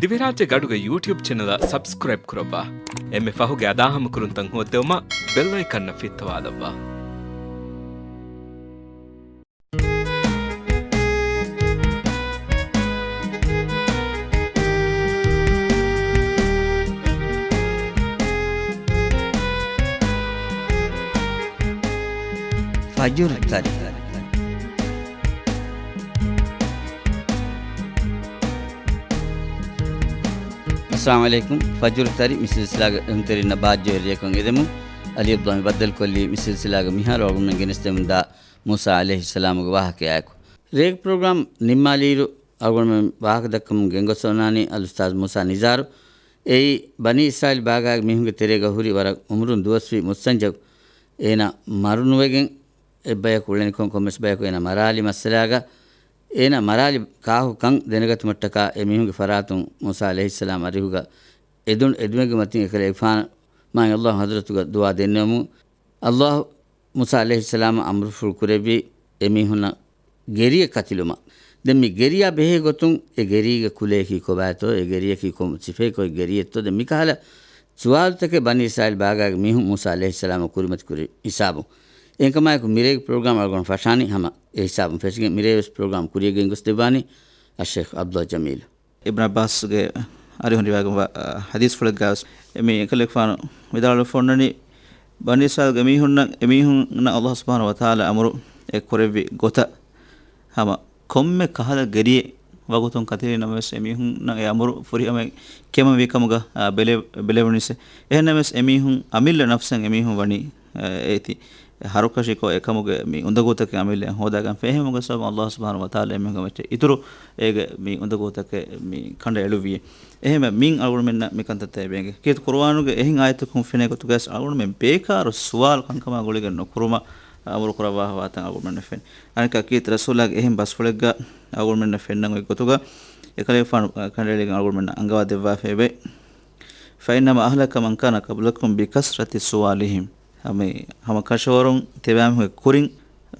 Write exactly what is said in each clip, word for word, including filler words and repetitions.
ދިވެހިރާއްޖޭގެ އަޑުގެ ޔޫޓިއުބް ޗެނަލަށް ސަބްސްކްރައިބް ކުރައްވާ. އެންމެ ފަހުގެ އަދާހަމަކުރުންތައް ހޯއްދެވުމަށް ބެލް އައިކަންއަށް ފިއްތަވާލައްވާ. ފަޖުރު ތަރި. އައްސަލާމު ޢަލައިކުމް. ފަޖުރު ތަރި މި ސިލްސިލާގެ އެހުންތެރިންނަށް ބާއްޖަވެރި ރެއަކުން އެދެމުން. އަލީ އަބްދުﷲ މި ބައްދަލުކޮށްލީ މި ސިލްސިލާގެ މިހާރު އަޅުގަނޑުމެން ގެނެސްދެމުންދާ މޫސާ ޢަލައިހިއްސަލާމުގެ ވާހަކަޔާއެކު. ރޭގެ ޕްރޮގްރާމް ނިންމާލިއިރު، އަޅުގަނޑުމެން ވާހަކަ ދައްކަމުން ގެންގޮސް އޮންނާނީ އަލްއުސްތާޛް މޫސާ ނިޒާރު. އެއީ، ބަނީ އިސްރާއީލް ބާގާގެ މީހުންގެ ތެރޭގަ ހުރި ވަރަށް އުމުރުން ދުވަސްވީ މުއްސަންޖެއް. އޭނާ މަރުނުވެގެން އެއްބަޔަކު އުޅެނިކޮށް ކޮންމެސް ބަޔަކު އޭނާ މަރާލި މައްސަލާގަ، އޭނާ މަރާލި ކާކު ކަން ދެނެގަތުމަށްޓަކާ އެ މީހުންގެ ފަރާތުން މޫސާ ޢަލައިހިއްސަލާމް އަރިހުގަ އެދުން އެދުމެއްގެ މަތިން އެކަލޭގެފާނު މާތް ﷲ ޙަޟްރަތުގަ ދުޢާ ދެންނެވުމުން، ﷲ މޫސާ ޢަލައިހިއްސަލާމަށް އަމުރުފުޅު ކުރެއްވި، އެ މީހުންނަށް ގެރިއެއް ކަތިލުމަށް. ދެން މި ގެރިޔާ ބެހޭ ގޮތުން އެ ގެރީގެ ކުލަޔަކީ ކޮބާތޯ، އެ ގެރިޔަކީ ކޮން ސިފައެއް ކޮއި ގެރިއެއްތޯ، ދެން މިކަހަލަ ސުވާލުތަކެއް ބަނީ އިސްރާއީލް ބާގާގެ މީހުން މޫސާ ޢަލައިހިއްސަލާމަށް ކުރިމަތި ކުރި ހިސާބުން. އެހެންކަމާއެކު މިރޭގެ ޕްރޮގްރާމް އަޅުގަނޑު ފަށާނީ ހަމަ އެ ހިސާބުން ފެށިގެން، މިރޭ ވެސް ޕްރޮގްރާމް ކުރިޔަށް ގެންގޮސްދެއްވާނީ އައްޝައިޚް ޢަބްދުﷲ ޖަމީލު. އިބްނު ޢައްބާސްގެ އަރިހުން ރިވާޔަތްވާ، އަ، ޙަދީޘްފުޅެއްގައި ވެސް އެ މި އެކަލޭގެފާނު ވިދާޅުވެފަ އޮންނަނީ، ބަނީ އިސްރާއީލްގެ މީހުންނަށް، އެ މީހުންނަށް ﷲ ސުބްޙާނަހޫ ވަތަޢާލާ އަމުރު އެ ކުރެއްވި ގޮތަށް ހަމަ ކޮންމެ ކަހަލަ ގެރިއެއް ވަގުތުން ކަތިލި ނަމަވެސް، އެ މީހުންނަށް އެ އަމުރު ފުރިހަމަ ކެމަންވީ ކަމުގަ، އާ، ބެލެ-، ބެލެވުނީސް. އެހެންނަމަވެސް، އެ މީހުން އަމިއްލަ ނަފްސަށް އެ މީހުން ވަނީ، އާ، އޭތި ހަރުކަށިކޮށް އެކަމުގެ މި އުނދަގޫތަކެއް އަމިއްލައަށް ހޯދާގަން ފެހެމުގެ ސަބަބުން ﷲ ސުބްޙާނަހޫ ވަތަޢާލާ އެމީހުންގެ މައްޗަށް އިތުރު އޭގެ މި އުނދަގޫތަކެއް މި ކަނޑައެޅުއްވި. އެހެންވެ މިން އަޅުގަނޑުމެންނަށް މި ކަންތައްތައް އެބައެނގޭ. ކީރިތި ޤުރުއާނުގެ އެހެން އާޔަތަކުން ފެނޭ ގޮތުގައި އަޅުގަނޑުމެން ބޭކާރު ސުވާލު ކަންކަމާ ގުޅިގެން ނުކުރުމަށް އަމުރު ކުރައްވާފަވާތަން އަޅުގަނޑުމެންނަށް ފެނޭ. އަނެއްކާ ކީރިތި ރަސޫލާގެ އެހެން ބަސްފުޅެއްގަ އަޅުގަނޑުމެންނަށް ފެންނަން އޮތް ގޮތުގަ އެކަލޭގެފާނު ކަނޑައެޅިގެން އަޅުގަނޑުމެންނަށް އަންގަވާ ދެއްވާފައިވޭ. فإنما أهلك من كان قبلكم بكثرة سؤالهم. ހަމަ، ހަމަ ކަށަވަރުން ތިބާމީހުންގެ ކުރިން،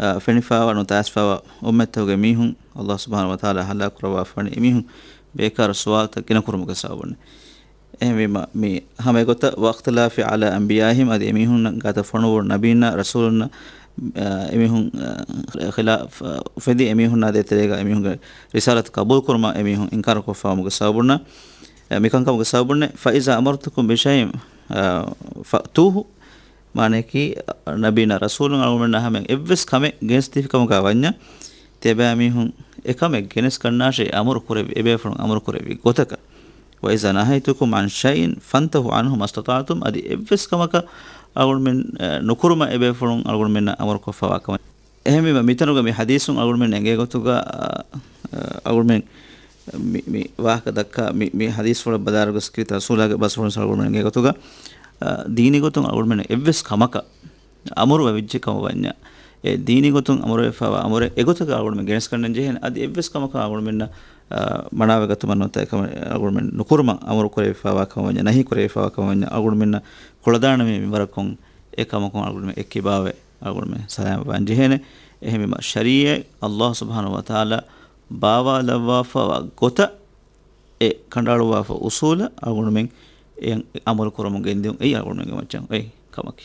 އާ، ފެނިފާވާ ނުތާސްފާވާ އުއްމަތްތަކުގެ މީހުން ﷲ ސުބްޙާނަހޫ ވަތަޢާލާ ހަލާކު ކުރައްވާފަވަނީ އެމީހުން ބޭކާރު ސުވާލުތައް ގިނަ ކުރުމުގެ ސަބަބުން. އެހެންވީމަ، މި ހަމަ އެގޮތަށް واختلاف على أنبيائهم، އަދި އެމީހުންނަށް ގާތަށް ފޮނުވުނު ނަބީންނާ ރަސޫލުންނަށް، އާ، އެމީހުން، އާ، ޚިލާފް، އާ، އުފެދި އެމީހުންނާ ދޭތެރޭގަ އެމީހުންގެ ރިސާލަތު ޤަބޫލުކުރުމަށް އެމީހުން އިންކާރު ކޮށްފާވުމުގެ ސަބަބުން، އާ، މިކަންކަމުގެ ސަބަބުން، فإذا أمرتكم بشيء، އާ، فأتوه، މާނައަކީ، ނަބީންނާ ރަސޫލުން އަޅުގަނޑުމެންނަށް ހަމަ އެއްވެސް ކަމެއް ގެނެސްދީފި ކަމުގަ ވަންޏާ، ތިޔަބައިމީހުން އެކަމެއް ގެނެސްގަންނާށޭ އަމުރު ކުރެއްވި، އެބޭފުޅުން އަމުރު ކުރެއްވި ގޮތަކަށް. وإذا نهيتكم عن شيء فانتهوا عنه ما استطعتم، އަދި އެއްވެސް ކަމަކަށް އަޅުގަނޑުމެން، އެ، ނުކުރުމަށް އެބޭފުޅުން އަޅުގަނޑުމެންނަށް އަމުރު ކޮށްފަވާ ކަމެއް. އެހެންވީމަ، މިތަނުގަ މި ޙަދީޘުން އަޅުގަނޑުމެން އެނގޭ ގޮތުގަ، އަ، އަ، އަޅުގަނޑުމެން މި، މި ވާހަކަ ދައްކާ މި، މި ޙަދީޘްފުޅަށް ބަލާއިރުގަސް ކީރިތި ރަސޫލާގެ ބަސްފުޅުން އަޅުގަނޑުމެން އެނގޭ ގޮތުގަ، އަ، ދީނީ ގޮތުން އަޅުގަނޑުމެން އެއްވެސް ކަމަކަށް އަމުރު ވެއްޖެ ކަމަށް ވަންޏާ، އެ ދީނީ ގޮތުން އަމުރުވެފައިވާ އަމުރެއް އެގޮތަކަށް އަޅުގަނޑުމެން ގެނެސްގަންނަން ޖެހޭނެ. އަދި އެއްވެސް ކަމަކަށް އަޅުގަނޑުމެންނަށް، އަ، މަނާވެގަތުމަށް ނުވަތަ އެކަމަށް އަޅުގަނޑުމެން ނުކުރުމަށް އަމުރު ކުރެވިފައިވާ ކަމަށް ވަންޏާ، ނަހީ ކުރެވިފައިވާ ކަމަށް ވަންޏާ، އަޅުގަނޑުމެންނަށް ކުޅަދާނަމޭ މިންވަރަކުން އެ ކަމަކުން އަޅުގަނޑުމެން އެއްކިބާވެ އަޅުގަނޑުމެން ސަލާމަތްވާން ޖެހޭނެ. އެހެންވީމަ، ޝަރީޢަތް ﷲ ސުބްޙާނަހޫ ވަތަޢާލާ ބާވާލައްވާފައިވާ ގޮތަށް އެ ކަނޑައަޅުއްވާފަ އުޞޫލަށް އަޅުގަނޑުމެން އެ އަމަލު ކުރަމުން ގެންދިޔުން އެއީ އަޅުގަނޑުމެންގެ މައްޗަށް އޮތް ކަމަކީ.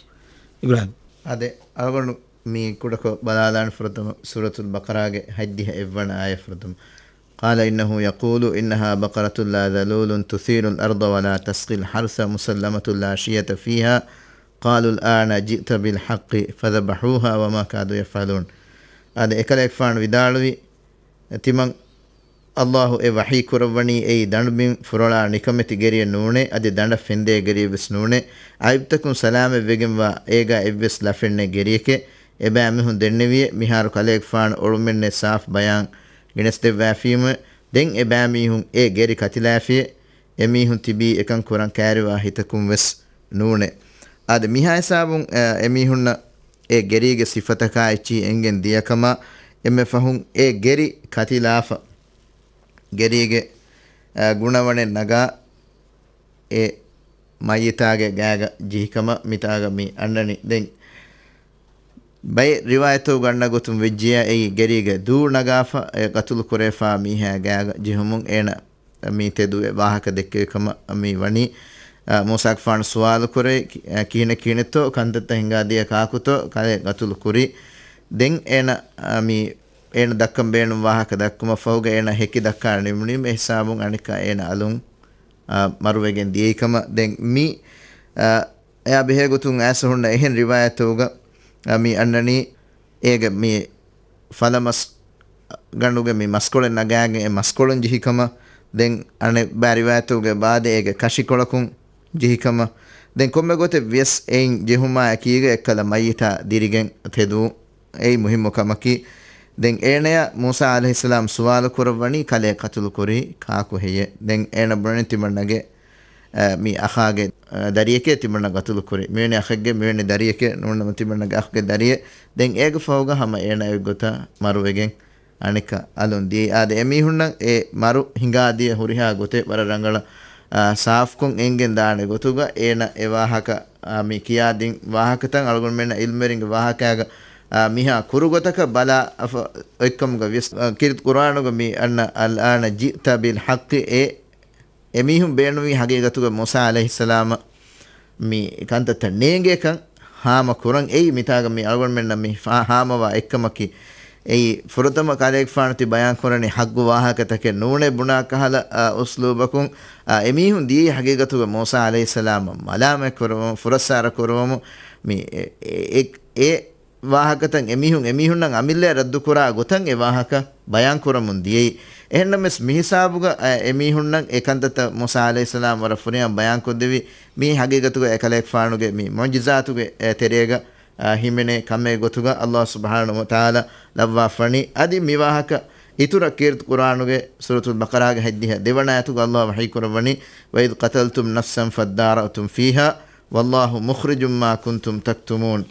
އިބްރާހިމް. އާދެ، އަޅުގަނޑު މި ކުޑަކޮށް ބަލާލާން ފުރަތަމަ ސޫރަތުލް ބަޤަރާގެ ހަތްދިހަ އެއްވަނަ އާޔަތް ފުރަތަމަ. قال إنه يقول إنها بقرة لا ذلول تثير الأرض ولا تسقي الحرث مسلمة لا شية فيها قالوا الآن جئت بالحق فذبحوها وما كادوا يفعلون. އާދެ، އެކަލޭގެފާނު ވިދާޅުވި، ތިމަން ﷲ އެ ވަޙީ ކުރައްވަނީ އެއީ ދަނޑުބިން ފުރޮޅާ ނިކަމެތި ގެރިއެއް ނޫނޭ، އަދި ދަނޑަށް ފެންދޭ ގެރިއެއް ވެސް ނޫނޭ. އައިބުތަކުން ސަލާމަތްވެގެންވާ އޭގާ އެއްވެސް ލަފެއްނެތް ގެރިއެކޭ. އެބައިމީހުން ދެންނެވިއޭ، މިހާރު ކަލޭގެފާނު އޮޅުމެއްނެތް ސާފު ބަޔާން ގެނެސްދެއްވާފީމުވެ. ދެން އެބައިމީހުން އެ ގެރި ކަތިލާފިއޭ. އެމީހުން ތިބީ އެކަން ކުރަން ކައިރިވާ ހިތަކުން ވެސް ނޫނޭ. އާދެ، މިހާ ހިސާބުން، އަ، އެމީހުންނަށް އެ ގެރީގެ ސިފަތަކާ އެއްޗިހި އެނގެން ދިޔަކަމަށް އެންމެ ފަހުން އެ ގެރި ކަތިލާފަ، ގެރީގެ، އަ، ގުނަވަނެއް ނަގާ އެ މައްޔިތާގެ ގާގަ ޖެހިކަމަށް މިތާގަ މި އަންނަނީ. ދެން ބައެއް ރިވާޔަތުގަ އަންނަ ގޮތުން ވެއްޖިޔާ އެއީ ގެރީގެ ދޫ ނަގާފަ އެ ގަތުލު ކުރެވިފާ މީހާ ގާގަ ޖެހުމުން އޭނަ މި ތެދުވެ ވާހަކަ ދެއްކެވި ކަމަށް މި ވަނީ. އަ، މޫސާގެފާނު ސުވާލު ކުރޭ، ކި-، އަ، ކިހިނެއް ކިހިނެއްތޯ، ކަންތައްތައް ހިނގާދިޔަ ކާކުތޯ، ކަލޭ ގަތުލު ކުރީ. ދެން އޭނަ، އަ، މި އޭނަ ދައްކަން ބޭނުން ވާހަކަ ދައްކުމަށް ފަހުގަ އޭނަ ހެކި ދައްކާ ނިމުނީމަ އެ ހިސާބުން އަނެއްކާ އޭނަ އަލުން، އަ، މަރުވެގެން ދިޔައީ ކަމަށް. ދެން މި، އަ، އެއާ ބެހޭ ގޮތުން އައިސް ހުންނަ އެހެން ރިވާޔަތުގަ، އަ، މި އަންނަނީ އޭގެ މި ފަލަމަސް ގަނޑުގެ މި މަސްކޮޅެއް ނަގާގެން އެ މަސްކޮޅުން ޖެހިކަމަށް. ދެން އަނެއް ބާ ރިވާޔަތުގެ ބާދެ އޭގެ ކަށިކޮޅަކުން ޖެހިކަމަށް. ދެން ކޮންމެ ގޮތެއް ވިޔަސް އެއިން ޖެހުމާ އެކީގަ އެއްކަލަ މައްޔިތާ ދިރިގެން ތެދު އެއީ މުހިއްމު ކަމަކީ. ދެން އޭނަޔަށް މޫސާ ޢަލައިހިއްސަލާމް ސުވާލު ކުރައްވަނީ ކަލޭ ޤަތުލު ކުރީ ކާކު ހެއްޔޭ؟ ދެން އޭނަ ބުނަނީ ތިމަންނަގެ، އަ، މި އަޚާގެ، އަ، ދަރިއެކޭ ތިމަންނަ ޤަތުލު ކުރީ. މިވެނި އަޚެއްގެ މިވެނި ދަރިއެކޭ ނޫންނަމަ ތިމަންނަގެ އަޚުގެ ދަރިއެއް. ދެން އޭގެ ފަހުގަ ހަމަ އޭނަ އެއްގޮތަށް މަރުވެގެން އަނެއްކާ އަލުން ދިޔައީ. އާދެ، އެމީހުންނަށް އެ މަރު ހިނގާދިޔަ ހުރިހާ ގޮތެއް ވަރަށް ރަނގަޅަށް، އާ، ސާފުކޮށް އެނގެން ދާނެ ގޮތުގަ އޭނަ އެ ވާހަކަ، އާ، މި ކިޔާދިން ވާހަކަތައް އަޅުގަނޑުމެންނަށް ޢިލްމުވެރިންގެ ވާހަކައިގަ، އާ، މިހާ ކުރުގޮތަކަށް ބަލާ އަފަ އޮތްކަމުގަ ވިޔަސް، އާ، ކީރިތި ޤުރުއާނުގަ މި އަންނަ الآن جئت بالحق އޭ އެމީހުން ބޭނުންވީ ޙަޤީޤަތުގަ މޫސާ ޢަލައިހިއްސަލާމަށް މި ކަންތައްތައް ނޭނގޭކަން ހާމަ ކުރަން. އެއީ މިތާގަ މި އަޅުގަނޑުމެންނަށް މި ފާ-، ހާމަވާ އެއްކަމަކީ. އެއީ ފުރަތަމަ ކަލޭގެފާނު ތި ބަޔާން ކުރަނީ ޙައްޤު ވާހަކަތަކެއް ނޫނޭ ބުނާ ކަހަލަ، އާ، އުސްލޫބަކުން، އާ، އެމީހުން ދިޔައީ ޙަޤީޤަތުގަ މޫސާ ޢަލައިހިއްސަލާމަށް މަލާމަތް ކުރަވަމު، ފުރައްސާރަ ކުރަވަމު. މި އެ، އެ، އެ، އެ ވާހަކަތައް އެމީހުން، އެމީހުންނަށް އަމިއްލައަށް ރައްދުކުރާ ގޮތަށް އެ ވާހަކަ ބަޔާން ކުރަމުން ދިޔައީ. އެހެންނަމަވެސް މިހިސާބުގަ، އަ، އެމީހުންނަށް އެ ކަންތައްތައް މޫސާ ޢަލައިހިއްސަލާމް ވަރަށް ފުރިހަމަ ބަޔާންކޮށްދެއްވި. މީ ޙަޤީޤަތުގަ އެކަލޭގެފާނުގެ މި މުޢުޖިޒާތުގެ، އެ، ތެރޭގަ، އަ، ހިމެނޭ ކަމެއް ގޮތުގަ އައްލާހު ސުބްޙާނަހު ވަތަޢާލާ ލައްވާފަނީ. އަދި މި ވާހަކަ އިތުރަށް ކީރިތި ޤުރުއާނުގެ ސޫރަތުލް ބަޤަރާގެ ހަތްދިހަ ދެވަނަ އާޔަތުގަ އައްލާހު ވަޙީ ކުރައްވަނީ، وَإِذْ قَتَلْتُمْ نَفْسًا فَادَّارَأْتُمْ فِيهَا وَاللَّهُ مُخْرِجٌ مَا كُنْتُمْ تَكْتُمُونَ.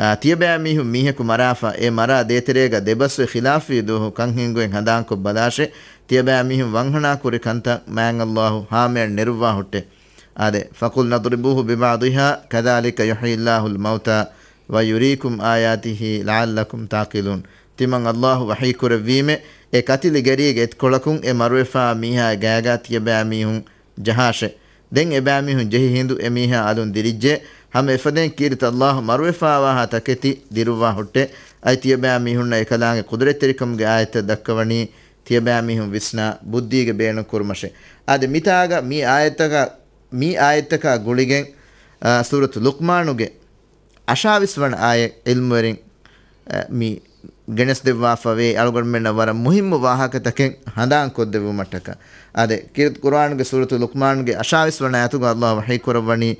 އާ، ތިޔަބައިމީހުން މީހަކު މަރާފަ، އެ މަރާ ދޭތެރޭގަ ދެބަސްވެ ޚިލާފީ ދުވަހު ކަން ހިނގުވެން ހަނދާންކޮށް ބަލާށޭ، ތިޔަބައިމީހުން ވަންހަނާ ކުރި ކަންތައް މާތް އައްލާހު ހާމަޔަށް ނެރުއްވާ ހުއްޓޭ. އާދެ، فَقُلْنَا اضْرِبُوهُ بِبَعْضِهَا كَذَٰلِكَ يُحْيِي اللَّهُ الْمَوْتَىٰ وَيُرِيكُمْ آيَاتِهِ لَعَلَّكُمْ تَعْقِلُونَ. ތިމަން އައްލާހު ވަޙީ ކުރެއްވީމެ، އެ ކަތިލި ގެރީގެ އެތިކޮޅަކުން އެ މަރުވެފާ މީހާ ގާގާ ތިޔަބައިމީހުން ޖަހާށޭ. ދެން އެބައިމީހުން ޖެހި ހިނދު އެމީހާ އަލުން ދިރިއްޖެ. ހަމަ އެފަދައިން ކީރިތި އައްލާހު މަރުވެފާވާހާ ތަކެތި ދިރުއްވާ ހުއްޓެ. އައި ތިޔަބައިމީހުންނަށް އެކަލާނގެ ޤުދުރަތްތެރިކަމުގެ އާޔަތްތައް ދައްކަވަނީ ތިޔަބައިމީހުން ވިސްނާ ބުއްދީގެ ބޭނުން ކުރުމަށެ. އާދެ، މިތާގަ މި އާޔަތަކަށް، މި އާޔަތަކާ ގުޅިގެން، އާ، ސޫރަތު ލުޤްމާނުގެ އަށާވީސް ވަނަ އާޔަތް ޢިލްމުވެރިން، އަ، މި ގެނެސްދެއްވާފަވޭ އަޅުގަނޑުމެންނަށް ވަރަށް މުހިއްމު ވާހަކަތަކެއް ހަނދާންކޮށްދެއްވުމަށްޓަކަ. އާދެ، ކީރިތި ޤުރުއާނުގެ ސޫރަތު ލުޤްމާނުގެ އަށާވީސް ވަނަ އާޔަތުގަ އައްލާހު ވަޙީ ކުރައްވަނީ،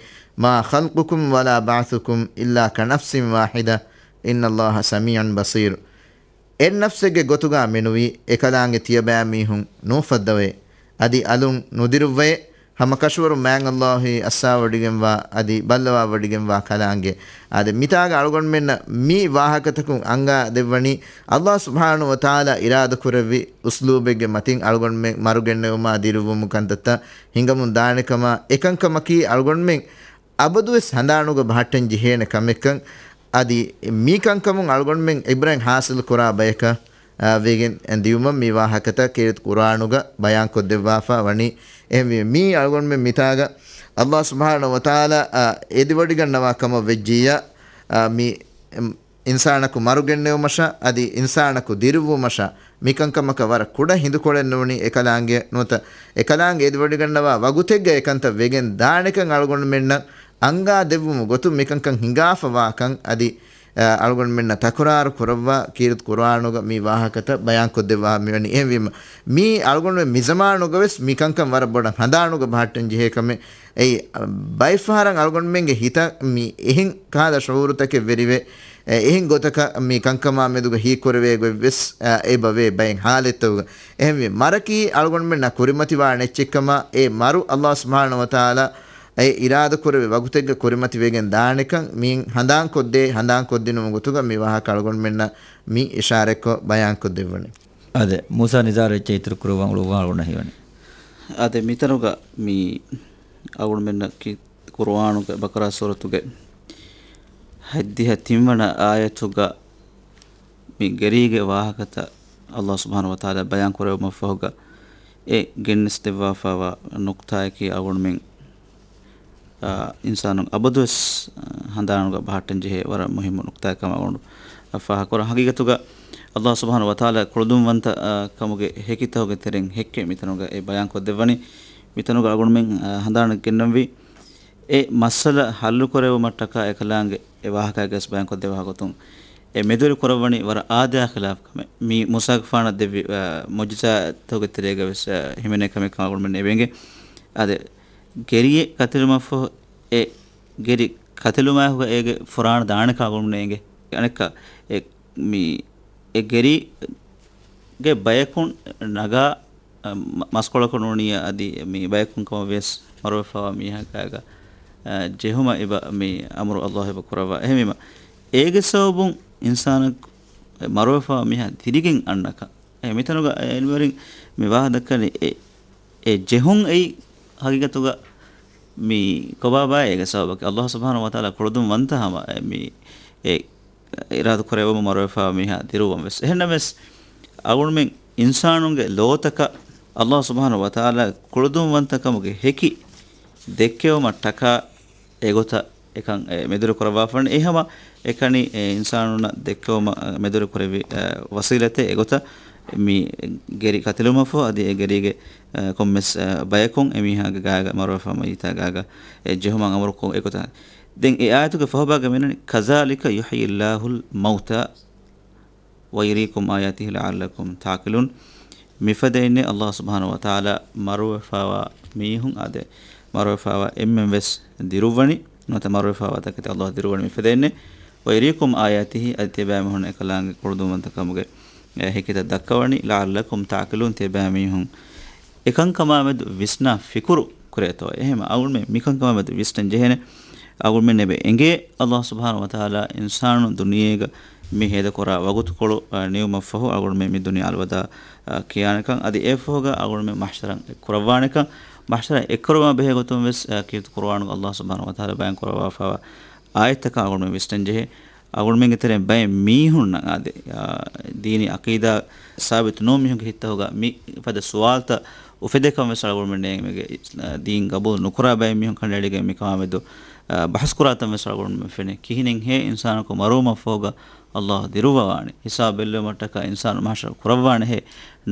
مَا خَلْقُكُمْ وَلَا بَعْثُكُمْ إِلَّا كَنَفْسٍ وَاحِدَةٍ إِنَّ اللَّهَ سَمِيعٌ بَصِيرٌ. އެއް ނަފްސެއްގެ ގޮތުގަ މެނުވީ އެކަލާނގެ ތިޔަބައިމީހުން ނޫފައްދަވައޭ، އަދި އަލުން ނުދިރުއްވައޭ، ހަމަކަށަވަރުން މާތް އައްލާހު އައްސާވޮޑިގެންވާ އަދި ބައްލަވާވޮޑިގެންވާ ކަލާނގެ. އާދެ، މިތާގަ އަޅުގަނޑުމެންނަށް މި ވާހަކަތަކުން އަންގާ ދެއްވަނީ، އައްލާހު ސުބްޙާނަހު ވަތަޢާލާ އިރާދަކުރެއްވި އުސްލޫބެއްގެ މަތިން އަޅުގަނޑުމެން މަރުގެންނެވުމާ ދިރުއްވުމު ކަންތައްތައް ހިނގަމުން ދާނެ ކަމަށް. އެކަންކަމަކީ އަޅުގަނޑުމެން އަބަދުވެސް ހަނދާނުގަ ބަހައްޓަން ޖެހޭނެ ކަމެއްކަން. އަދި މި ކަންކަމުން އަޅުގަނޑުމެން އިބްރަތް ޙާޞިލް ކުރާ ބަޔަކަށް، އާ، ވެގެން ދިޔުމަށް މި ވާހަކަތައް ކީރިތި ޤުރުއާނުގަ ބަޔާންކޮށްދެއްވާފަ ވަނީ. އެހެންވީމަ، މީ އަޅުގަނޑުމެން މިތާގަ އައްލާހު ސުބްޙާނަހު ވަތަޢާލާ، އާ، އެދިވޮޑިގަންނަވާ ކަމަށް ވެއްޖިއްޔާ، އާ، މި، އެމް، އިންސާނަކު މަރުގެންނެވުމަށާ އަދި އިންސާނަކު ދިރުއްވުމަށާ މިކަންކަމަކަށް ވަރަށް ކުޑަ ހިނދުކޮޅެއް ނޫނީ އެކަލާނގެ ނުވަތަ އެކަލާނގެ އެދިވޮޑިގަންނަވާ ވަގުތެއްގަ އެކަންތައް ވެގެން ދާނެކަން އަޅުގަނޑުމެންނަށް އަންގާ ދެއްވުމު ގޮތުން މިކަންކަން ހިނގާފަވާކަން އަދި، އަ، އަޅުގަނޑުމެންނަށް ތަކުރާރު ކުރައްވާ ކީރިތި ޤުރުއާނުގަ މި ވާހަކަތައް ބަޔާންކޮށްދެއްވާ މިވަނީ. އެހެންވީމަ، މީ އަޅުގަނޑުމެން މިޒަމާނުގަވެސް މިކަންކަން ވަރަށް ބޮޑަށް ހަނދާނުގަ ބަހައްޓަން ޖެހޭ ކަމެއް. އެއީ، އަ، ބައެއްފަހަރަށް އަޅުގަނޑުމެންގެ ހިތަށް މި އެހެން ކަހަލަ ޝުޢޫރުތަކެއް ވެރިވެ، އެ، އެހެން ގޮތަކަށް މި ކަންކަމާ މެދުގަ ހީކުރެވޭ ގޮތްވެސް، އަ، އެބަވޭ ބައެއް ހާލަތްތަކުގަ. އެހެންވެ، މަރަކީ އަޅުގަނޑުމެންނަށް ކުރިމަތިވާނެ އެއްޗެއްކަމަށް އެ މަރު އައްލާހު ސުބްޙާނަހު ވަތަޢާލާ އެ އިރާދަކުރެއްވި ވަގުތެއްގަ ކުރިމަތިވެގެން ދާނެކަން މިއިން ހަނދާންކޮށްދޭ، ހަނދާންކޮށްދިނުމު ގޮތުގަ މި ވާހަކަ އަޅުގަނޑުމެންނަށް މި އިޝާރަތްކޮށް ބަޔާންކޮށްދެއްވަނީ. އާދެ، މޫސާ ނިޒާރު އެއްޗެއް އިތުރު ކުރުވަން އުޅުއްވާ އުޅުނަ ހީވަނީ. އާދެ، މިތަނުގަ މި އަޅުގަނޑުމެންނަކީ ޤުރުއާނުގެ ބަޤަރާ ސޫރަތުގެ ހަތްދިހަ ތިންވަނަ އާޔަތުގަ މި ގެރީގެ ވާހަކަތައް އައްލާހު ސުބްޙާނަހު ވަތަޢާލާ ބަޔާން ކުރެއްވުމަށްފަހުގަ، އެ ގެނެސްދެއްވާފައިވާ ނުކްތާއަކީ އަޅުގަނޑުމެން، އާ، އިންސާނުން އަބަދުވެސް، އާ، ހަނދާނުގަ ބަހައްޓަން ޖެހޭ ވަރަށް މުހިއްމު ނުކްތާއެއް ކަމަށް އަޅުގަނޑު ފާހަގަކުރަން. ހަގީގަތުގަ ﷲ ސުބްޙާނަހޫ ވަތަޢާލާ ކުޅަދުންވަންތަ، އާ، ކަމުގެ ހެކިތަކުގެ ތެރެއިން ހެއްކެއް މިތަނުގަ އެ ބަޔާންކޮށްދެއްވަނީ. މިތަނުގަ އަޅުގަނޑުމެން، އާ، ހަނދާނަށް ގެންނަންވީ އެ މައްސަލަ ހައްލުކުރެވުމަށްޓަކާ އެކަލާނގެ އެ ވާހަކައިގަސް ބަޔާންކޮށްދެއްވާ ގޮތުން އެ މެދުވެރި ކުރައްވަނީ ވަރަށް އާދަޔާ ޚިލާފު ކަމެއް. މި މޫސާގެފާނަށް ދެއްވި، އާ، މުޢުޖިޒާތުގެ ތެރޭގަ ވެސް، އާ، ހިމެނޭ ކަމެއް ކަމަށް އަޅުގަނޑުމެން އެބައެނގޭ. އާދެ، ގެރިއެއް ކަތިލުމަށްފަހު އެ ގެރި ކަތިލުމާއެކުގަ އޭގެ ފުރާނަ ދާނެ ކަމަށް އަޅުގަނޑުމެން އެނގޭ. އަނެއްކާ އެ، މި، އެ ގެރިގެ ބަޔަކުން ނަގާ، އަ، މަ-، މަސްކޮޅަކު ނޫނިއްޔާ އަދި މި ބަޔަކުން ކަމަށް ވިޔަސް މަރުވެފައިވާ މީހާގާގަ، އަ، ޖެހުމަށް އެބަ މި އަމުރު ﷲ އެބަ ކުރައްވާ. އެހެންވީމަ، އޭގެ ސަބަބުން އިންސާނަކު މަރުވެފައިވާ މީހާ ދިރިގެން އަންނަކަން. އެ މިތަނުގަ އެ ޢިލްމުވެރިން މި ވާހަކަ ދައްކަނީ އެ އެ ޖެހުން އެއީ ހަގީގަތުގަ މި ކޮބާބާ އޭގެ ސަބަބަކީ؟ ﷲ ސުބްޙާނަހޫ ވަތަޢާލާ ކުޅަދުން ވަންތަ ހަމަ އެ މި އެ އިރާދަ ކުރެވުމު މަރުވެފައިވާ މީހާ ދިރުވަން ވެސް. އެހެންނަމަވެސް، އަޅުގަނޑުމެން އިންސާނުންގެ ލޯތަކަށް ﷲ ސުބްޙާނަހޫ ވަތަޢާލާ ކުޅަދުން ވަންތަ ކަމުގެ ހެކި ދެއްކެވުމަށްޓަކާ އެގޮތަށް އެކަން، އެ، މެދުވެރި ކުރައްވާފަން. އެ ހަމަ އެކަނި، އެ، އިންސާނުންނަށް ދެއްކެވުމަށް، އެ، މެދުވެރި ކުރެއްވި، އެ، ވަސީލަތެއް އެގޮތަށް މި ގެރި ކަތިލުމަށްފަހު އަދި އެ ގެރީގެ، އެ، ކޮންމެސް، އެ، ބަޔަކުން އެ މީހާގެ ގާގަ މަރުވެފަ މައްޔިތާ ގާގަ އެ ޖެހުމަށް އަމުރު ކޮށް އެގޮތަށް. ދެން އެ އާޔަތުގެ ފަހުބާގަ މިނަނީ، كذلك يحيي الله الموتى ويريكم آياته لعلكم تعقلون. މިފަދައިންނޭ ﷲ ސުބްޙާނަހޫ ވަތަޢާލާ މަރުވެފައިވާ މީހުން އާދެ، މަރުވެފައިވާ އެންމެން ވެސް ދިރުއްވަނީ، ނުވަތަ މަރުވެފައިވާ ތަކެތި ﷲ ދިރުއްވަނީ މިފަދައިންނޭ. ويريكم آياته، އަދި ތިޔަބައިމީހުން އެކަލާނގެ ކުޅަދުންވަންތަކަމުގެ، އެ، ހެކިތައް ދައްކަވަނީ، لعلكم تعقلون، ތިޔަބައިމީހުން އެކަންކަމާމެދު ވިސްނާ ފިކުރު ކުރޭތޯ. އެހެން އަޅުގަނޑުމެން މިކަންކަމާމެދު ވިސްނަން ޖެހޭނެ. އަޅުގަނޑުމެން އެބަ އެނގޭ ﷲ ސުބްޙާނަހޫ ވަތަޢާލާ އިންސާނުން ދުނިޔޭގަ މި ހޭދަކުރާ ވަގުތުކޮޅު، އަ، ނިމުމަށްފަހު އަޅުގަނޑުމެން މި ދުނިޔެ އަލްވަދާ، އަ، ކިޔާނެކަން، އަދި އެއަށްފަހުގަ އަޅުގަނޑުމެން މަޙްޝަރަށް އެއްކުރައްވާނެކަން، މަޙްޝަރަށް އެއްކުރުމާ ބެހޭ ގޮތުން ވެސް، އަ، ކީރިތި ޤުރުއާނުގަ ﷲ ސުބްޙާނަހޫ ވަތަޢާލާ ބަޔާން ކުރައްވާފައިވާ އާޔަތްތަކަށް އަޅުގަނޑުމެން ވިސްނަން ޖެހޭ. އަޅުގަނޑުމެންގެ ތެރެއިން ބައެއް މީހުންނަށް އާދެ، އާ، ދީނީ ޢަޤީދާ ސާބިތު ނޫން މީހުންގެ ހިތްތަކުގަ މި ފަދަ ސުވާލުތައް އުފެދޭކަން ވެސް އަޅުގަނޑުމެން ނޭނގެ، އާ، ދީން ގަބޫލު ނުކުރާ ބައެއް މީހުން ކަނޑައެޅިގެން މިކަމާމެދު، އާ، ބަހަސްކުރާތަން ވެސް އަޅުގަނޑުމެން ފެނޭ. ކިހިނެއްހޭ އިންސާނަކު މަރުވުމަށްފަހުގަ ﷲ ދިރުއްވަވާނެ؟ ހިސާބު ބެއްލެވުމަށްޓަކާ އިންސާނު މަޙްޝަރު ކުރައްވާނެހޭ؟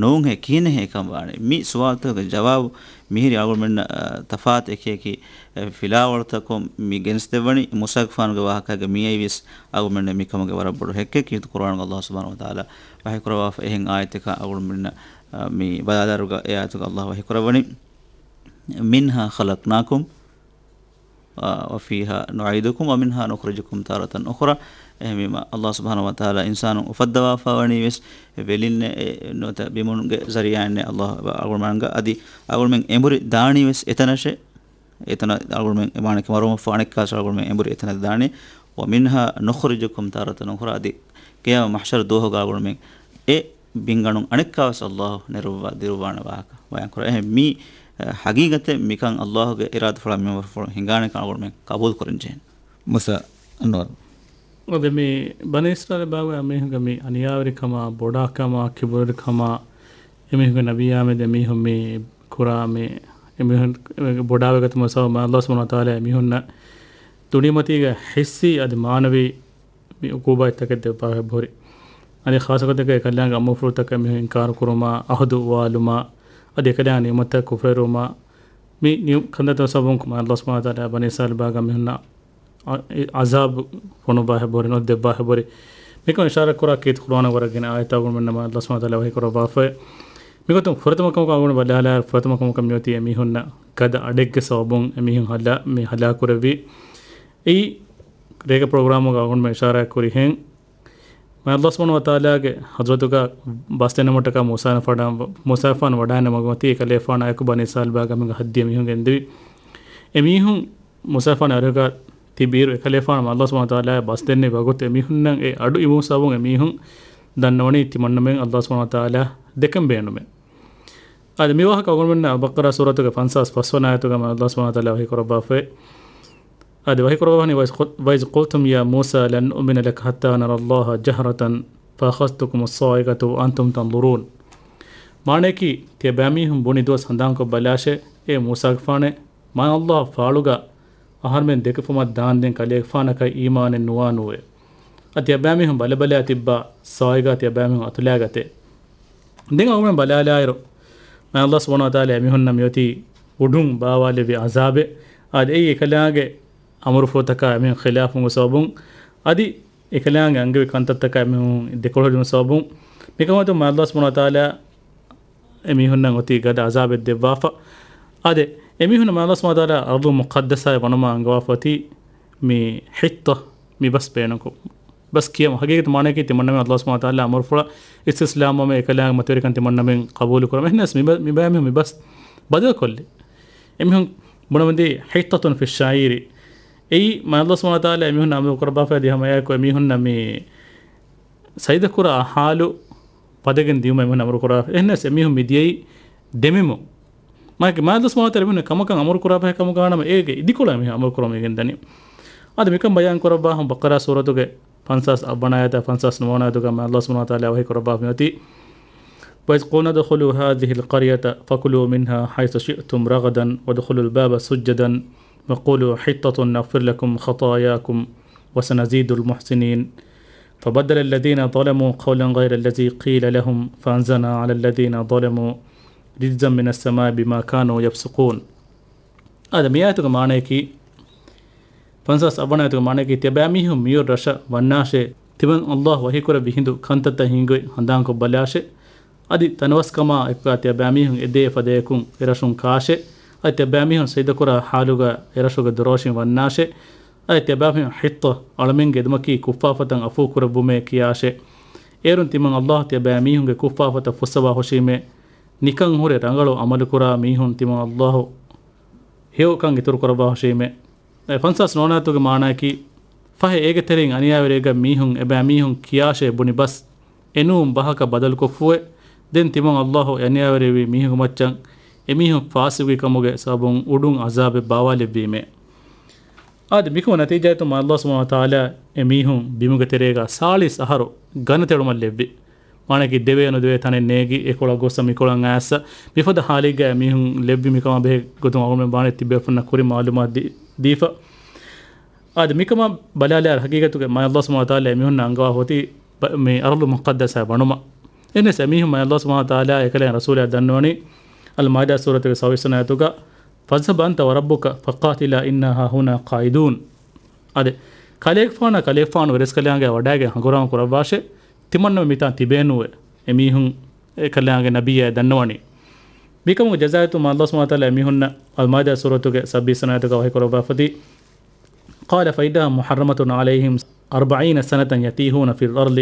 ނޫންހޭ، ކިހިނެއްހޭ ކަން ވާނެ؟ މި ސުވާލުތަކުގެ ޖަވާބު މިހިރީ އަޅުގަނޑުމެންނަށް، އަ، ތަފާތު އެކިއެކި، އެ، ފިލާވަޅުތަކުން މި ގެނެސްދެއްވަނީ. މޫސާގެފާނުގެ ވާހަކާގަ މިއައީ ވެސް އަޅުގަނޑުމެންނަށް މިކަމުގެ ވަރަށް ބޮޑު ހެއްކެއް. ކީރިތި ޤުރުއާނުގަ ﷲ ސުބްޙާނަހޫ ވަތަޢާލާ ވަޙީކުރައްވާފަ އެހެން އާޔަތެއް އަޅުގަނޑުމެންނަށް، އަ، މި ބަލާލާއިރުގަ އެ އާޔަތުގަ ﷲ ވަޙީކުރައްވަނީ، منها خلقناكم، އާ، وفيها نعيدكم ومنها نخرجكم تارة أخرى. އެހެންވީމަ، ﷲ ސުބްޙާނަހޫ ވަތަޢާލާ އިންސާނުން އުފައްދަވާފަ ވަނީ ވެސް ވެލިންނޭ، ނުވަތަ ބިމުންގެ ޒަރީޢާއިންނޭ ﷲ އަޅުގަނޑުމެންގަ އަދި އަޅުގަނޑުމެން އެނބުރި ދާނީ ވެސް އެތަނަށޭ. އެތަނަށް އަޅުގަނޑުމެން އެ މާނައަކީ މަރުވުމަށްފަހު އަނެއްކާވެސް އަޅުގަނޑުމެން އެނބުރި އެތަނަށް ދާނީ. ومنها نخرجكم تارة أخرى، އަދި ޤިޔާމަތް މަޙްޝަރު ދުވަހުގަ އަޅުގަނޑުމެން އެ ބިންގަނޑުން އަނެއްކާވެސް ﷲ ނެރުއްވާ ދިރުއްވާނެ ވާހަކަ ބަޔާންކުރާ. އެހެން މީ، އެ، ޙަޤީޤަތެއް މިކަން ﷲ ގެ އިރާދަފުޅާ މިންވަރުފުޅުން ހިނގާނެކަން އަޅުގަނޑުމެން ޤަބޫލުކުރަން ޖެހޭނެ. މޫސާ އަންވަރު. އަދި މި ބަނީ އިސްރާއީލް ބާގު އެމީހުންގެ މި އަނިޔާވެރިކަމާ، ބޮޑާކަމާ، ކިބުރުވެރިކަމާ، އެމީހުންގެ ނަބިއްޔާމެދު އެމީހުން މި ކުރާ މި، އެމީހުން ބޮޑާވެގަތުމުގެ ސަބަބުން ﷲ ސުބްޙާނަހޫ ވަތަޢާލާ އެމީހުންނަށް ދުނިޔެމަތީގަ ޙިއްސީ އަދި މާނަވީ މި ޢުޤޫބާތްތަކެއް ދެއްވާފަ ހުރި. އަދި ޚާއްޞަގޮތެއްގަ އެކަލާނގެ އަމުރުފުޅުތަކަށް އެމީހުން އިންކާރު ކުރުމާ، އަހުދު އުވާލުމާ، އަދި އެކަލާނގެ ނިޢުމަތަށް ކުފުރުވެރިވުމާ، މި ނިޢު-، ކަންތައްތަކުގެ ސަބަބުން ﷲ ސުބްޙާނަހޫ ވަތަޢާލާ ބަނީ އިސްރާއީލް ބާގަ މީހުންނަށް އަ-، އެ ޢަޒާބު ފޮނުއްވާފަ ހުރި، ނުވަތަ ދެއްވާފަ ހުރި. މިކަން އިޝާރާތް ކުރާ ކީރިތި ޤުރުއާނުގަ ވަރަށް ގިނަ އާޔަތްތައް އަޅުގަނޑުމެންނަށް ﷲ ސުބްޙާނަހޫ ވަތަޢާލާ ވަޙީ ކުރައްވާފައި. މިގޮތުން ފުރަތަމަ ކަމަކަށް އަޅުގަނޑު ބަލާލާއިރު، ފުރަތަމަ ކަމަކަށް މިއޮތީ އެމީހުންނަށް ގަދަ އަޑެއްގެ ސަބަބުން އެމީހުން ހަލާ-، މި ހަލާކުރެއްވީ. އެއީ ރޭގެ ޕްރޮގްރާމުގަ އަޅުގަނޑުމެން އިޝާރާތް ކުރިހެން، ﷲ ސުބްޙާނަހޫ ވަތަޢާލާގެ ޙަޟްރަތުގަ ބަސްދެންނެވުމަށްޓަކާ މޫސާ ފަޑާ-، މޫސާފާނު ވަޑައިގެންނެވުމުގެ މަގުމަތީ އެކަލޭފާނާއެކު ބަނީ އިސްރާއީލް ބާގަ މި ހައްދިޔަ މީހުން ގެންދެވި. އެމީހުން މޫސާފާނާ އަރިހުގަ ތިބިއިރު އެކަލޭފާނު ﷲ ސުބްޙާނަހޫ ވަތަޢާލާ ބަސްދެންނެވި ވަގުތު އެމީހުންނަށް އެ އަޑު އިވުމުގެ ސަބަބުން އެމީހުން ދަންނަވަނީ ތިމަންނަމެން ﷲ ސުބްޙާނަހޫ ވަތަޢާލާ ދެކެން ބޭނުމޭ. އަދި މި ވާހަކަ އަޅުގަނޑުމެންނަށް އަލްބަޤަރާ ސޫރަތުގެ ފަންސާސް ފަސްވަނަ އާޔަތުގަ މާތް ﷲ ސުބްޙާނަހޫ ވަތަޢާލާ ވަޙީ ކުރައްވާފައި. އަދި ވަޙީ ކުރައްވަނީ، وإذ قل-، وإذ قلتم يا موسى لن نؤمن لك حتى نرى الله جهرة فأخذتكم الصاعقة وأنتم تنظرون. މާނަޔަކީ، ތިޔަބައިމީހުން ބުނި ދުވަސް ހަނދާންކޮށް ބަލާށޭ، އޭ މޫސާގެފާނޭ، މާތް ﷲ ފާޅުގަ އަހަރުމެން ދެކެފުމަށް ދާންދެން ކަލޭގެފާނަކަށް އީމާނެއް ނުވާނޫއޭ. އަދި ތިޔަބައިމީހުން ބަލަބަލާ ތިއްބާ ސާއިގާ ތިޔަބައިމީހުން އަތުލާގަތޭ. ދެން އަހަރުމެން ބަލާލާއިރު، މާތް ﷲ ސުބްޙާނަހޫ ވަތަޢާލާ އެމީހުންނަށް މިއޮތީ އުޑުން ބާވާލެއްވި ޢަޒާބެއް. އަދި އެއީ އެކަލާނގެ އަމުރުފުޅުތަކާ އެމީހުން ޚިލާފުވުމުގެ ސަބަބުން، އަދި އެކަލާނގެ އަންގެވި ކަންތައްތަކާ އެމީހުން ދެކޮޅުހެދުމުގެ ސަބަބުން، މިކަމާތު މާތް ﷲ ސުބްޙާނަހޫ ވަތަޢާލާ އެމީހުންނަށް އޮތީ ގަދަ ޢަޒާބެއް ދެއްވާފަ. އާދެ، އެމީހުންނަށް މާތް ﷲ ސުބްޙާނަހޫ ވަތަޢާލާ އަރްޟު މުޤައްދަސާއަށް ވަނުމަށް އަންގަވާފަ އޮތީ މި ޙިއްޠަ މިބަސް ބޭނުންކޮށް، ބަސް ކިޔަމު. ޙަޤީޤަތު މާނަޔަކީ ތިމަންނަމެން ﷲ ސުބްޙާނަހޫ ވަތަޢާލާ އަމުރުފުޅަށް އިސްތިސްލާމްވުމޭ، އެކަލާނގެ މަތިވެރިކަން ތިމަންނަމެން ޤަބޫލުކުރުމޭ. އެހެނަސް މިބަ-، މިބައިމީހުން މިބަސް ބަދަލުކޮށްލި. އެމީހުން ބުނަމުންދީ ޙިއްޠަތުން ފިއްޝަޢީރި. އެއީ މާތް ﷲ ސުބްޙާނަހޫ ވަތަޢާލާ އެމީހުން އަމުރު ކުރައްވާފައި ދިހަމަޔާއެކު އެމީހުންނަށް މި ސަޖިދަކުރާ ޙާލު ފަދަގެން ދިޔުމަށް އެމީހުން އަމުރު ކުރާ. އެހެނަސް އެމީހުން މިދިޔައީ ދެމިމުން. މާތް ﷲ ސުބްޙާނަހޫ ވަތަޢާލާ އެމީހުން ކަމަކަށް އަމުރު ކުރާފައި ކަމުގަ ވަނަމަ އޭގެ އިދިކޮޅަށް އެމީހުން އަމުރު ކުރަމުން އެނގެން ދަނީ. އަދި މިކަން ބަޔާން ކުރައްވާ ހަމަ ބަޤަރާ ސޫރަތުގެ ފަންސާސް އަށް ވަނަ އާޔަތާ ފަންސާސް ނުވަ ވަނަ އާޔަތުގަ މާތް ﷲ ސުބްޙާނަހޫ ވަތަޢާލާ ވަޙީ ކުރައްވާފަ މިއޮތީ، وَإِذْ قُلْنَا ادْخُلُوا هَٰذِهِ الْقَرْيَةَ فَكُلُوا مِنْهَا حَيْثُ شِئْتُمْ رَغَدًا وَادْخُلُوا الْبَابَ سُجَّدًا وَقُولُوا حِطَّةٌ نَغْفِرْ لَكُمْ خَطَايَاكُمْ وَسَنَزِيدُ الْمُحْسِنِينَ. فَبَدَّلَ الَّذِينَ ظَلَمُوا قَوْلًا غَيْرَ الَّذِي قِيلَ لَهُمْ فَأَنزَلْنَا عَلَى الَّذِينَ ظَلَمُوا رِجْزًا مِنَ السَّمَاءِ بِمَا كَانُوا يَفْسُقُونَ. އާދެ، މި އާޔަތުގެ މާނަޔަކީ، ފަންސާސް އަށް ވަނަ އާޔަތުގެ މާނަޔަކީ، ތިޔަބައިމީހުން މިއޮތް ރަށަށް ވަންނާށޭ، ތިމަން ﷲ ވަޙީކުރެއްވި ހިނދު ކަންތައްތައް ހިނގައި ހަނދާންކޮށް ބަލާށޭ. އަދި ތަނަވަސްކަމާ އެކުގަ ތިޔަބައިމީހުން އެދޭ ފަދަޔަކުން އެރަށުން ކާށޭ. އަދި ތިޔަބައިމީހުން ސަޖިދަކުރާ ޙާލުގަ އެރަށުގެ ދޮރޯށިން ވަންނާށޭ. އަދި ތިޔަބައިމީހުން ޙިއްޠަ، އަޅަމެންގެ އެދުމަކީ ކުށްފާފަތައް އަފޫ ކުރެއްވުމޭ ކިޔާށޭ. އޭރުން ތިމަން ﷲ ތިޔަބައިމީހުންގެ ކުށްފާފަތައް ފުއްސަވާ ހުށީމޭ. ނިކަން ހުރެ ރަނގަޅު ޢަމަލުކުރާ މީހުން ތިމަން ﷲ ހެޔޮކަން އިތުރު ކުރައްވާ ހުށީމޭ. އެ ފަންސާސް ނުވަ ވަނަ އާޔަތުގެ މާނައަކީ، ފަހެ އޭގެ ތެރެއިން އަނިޔާވެރިއަކަށް މީހުން އެބައިމީހުން ކިޔާށޭ ބުނި ބަސް، އެނޫން ބަހަކަށް ބަދަލުކޮށްފުއެ. ދެން ތިމަން ﷲ އެ އަނިޔާވެރިވި މީހުންގެ މައްޗަށް އެމީހުން ފާސިގުވި ކަމުގެ ސަބަބުން އުޑުން ޢަޒާބެއް ބާވާލެއްވީމޭ. އާދެ، މިކަމުގެ ނަތީޖާއެއް ތިމަން ﷲ ސުބްޙާނަހޫ ވަތަޢާލާ އެމީހުން ބިމުގެ ތެރޭގަ ސާޅީސް އަހަރު ގަނެ ތެޅުމަށް ލެއްވި. މާނައަކީ ދެވޭ ނުދެވޭ ތަނެއް ނޭގި، އެކޮޅަށް ގޮއްސަ މިކޮޅަށް އައިއްސަ، މިފަދަ ޙާލެއްގަ އެމީހުން ލެއްވި. މިކަމާ ބެހޭ ގޮތުން އަޅުގަނޑުމެން ވާނެ ތިބޭފުޅުންނަށް ކުރިން މަޢުލޫމާތު ދީ-، ދީފަ. އާދެ، މިކަމާ ބަލާލާއިރު ޙަޤީޤަތުގަ މާތް ﷲ ސުބްޙާނަހޫ ވަތަޢާލާ އެމީހުންނަށް އަންގަވާފަ އޮތީ ބަ-، މި އަރްޟު މުޤައްދަސާއަށް ވަނުމަށް. އެހެނަސް އެމީހުން މާތް ﷲ ސުބްޙާނަހޫ ވަތަޢާލާ އެކަލޭގެ ރަސޫލާ ދަންނަވަނީ، އަލް މާއިދާ ސޫރަތުގެ ސައްބީސް ވަނަ އާޔަތުގަ، فاذهب أنت وربك فقاتلا إنا هاهنا قاعدون. އާދެ، ކަލޭގެފާނާ ކަލޭގެފާނު ވެރިސްކަލާނގެ ވަޑައިގެން ހަނގުރާމަ ކުރައްވާށޭ، ތިމަންނަމެން މިތާ ތިބޭނޫއޭ. އެމީހުން އެކަލާނގެ ނަބިއްޔާ ދަންނަވަނީ. މިކަމުގެ ޖަޒާއެއް ތިމަން ﷲ ސުބްޙާނަހޫ ވަތަޢާލާ އެމީހުންނަށް އަލް މާއިދާ ސޫރަތުގެ ސައްބީސް ވަނަ އާޔަތުގަ ވަޙީ ކުރައްވާފަ އޮތީ، قال فإنها محرمة عليهم أربعين سنة يتيهون في الأرض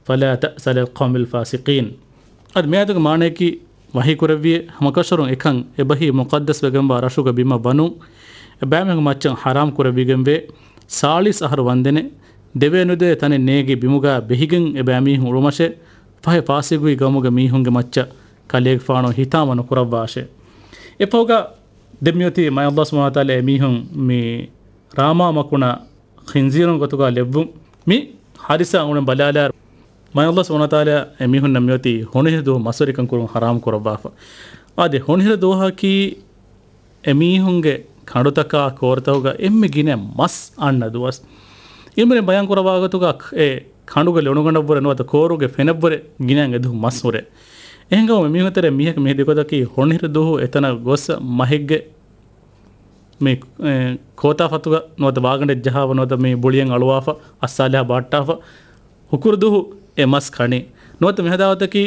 فلا تأس على القوم الفاسقين. އަދި މިއާޔަތުގެ މާނައަކީ، ވަޙީކުރެއްވިއޭ ހަމަކަށަވަރުން އެކަން އެބަހީ މުޤައްދަސްވެގެންވާ ރަށުގަ ބިމަށް ވަނުން، އެބައިމީހުންގެ މައްޗަށް ޙަރާމް ކުރެވިގެންވޭ. ސާޅީސް އަހަރު ވަންދެނެއް، ދެވޭ ނުދެވޭ ތަނެއް ނޭގި ބިމުގަ ބެހިގެން އެބައިމީހުން އުޅުމަށޭ. ފަހެ ފާސިގުވި ގައުމުގެ މީހުންގެ މައްޗަށް ކަލޭގެފާނު ހިތާމަ ނުކުރައްވާށޭ. އެފަހުގަ ދެން މިއޮތީ މާތް ﷲ ސުބްޙާނަހޫ ވަތަޢާލާ އެމީހުން މި ރާމާ މަކުނާ ޚިންޒީރުން ގޮތުގަ ލެއްވުން. މި ޙާދިސާ އަޅުގަނޑު ބަލާލާއިރު، މާތް ﷲ ސުބްޙާނަހޫ ވަތަޢާލާ އެމީހުންނަށް މިއޮތީ ހޮނިހިރު ދުވަހު މަސްވެރިކަން ކުރުން ޙަރާމް ކުރައްވާފަ. އާދެ، ހޮނިހިރު ދުވަހަކީ އެމީހުންގެ ކަނޑުތަކާ ކޯރުތަކުގަ އެންމެ ގިނަ މަސް އަންނަ ދުވަސް. ޢިލްމުވެރިން ބަޔާން ކުރައްވާ ގޮތުގަ އެ ކަނޑުގެ ލޮނުގަނޑަށްވުރެ ނުވަތަ ކޯރުގެ ފެނަށްވުރެ ގިނައިން އެދުވަހު މަސް ހުރޭ. އެހެންކަމުން އެމީހުން ތެރޭ މީހަކު މި ހެދި ގޮތަކީ ހޮނިހިރު ދުވަހު އެތަނަށް ގޮސް މަހެއްގެ މި، އެ، ކޯތާފަތުގަ ނުވަތަ ވާގަނޑެއް ޖަހާފަ ނުވަތަ މި ބުޅިއެއް އަޅުވާފަ، އައްސާލިހާ ބަހައްޓާފަ، ހުކުރު ދުވަހު އެ މަސް ކަނީ. ނުވަތަ މި ހަދާ ގޮތަކީ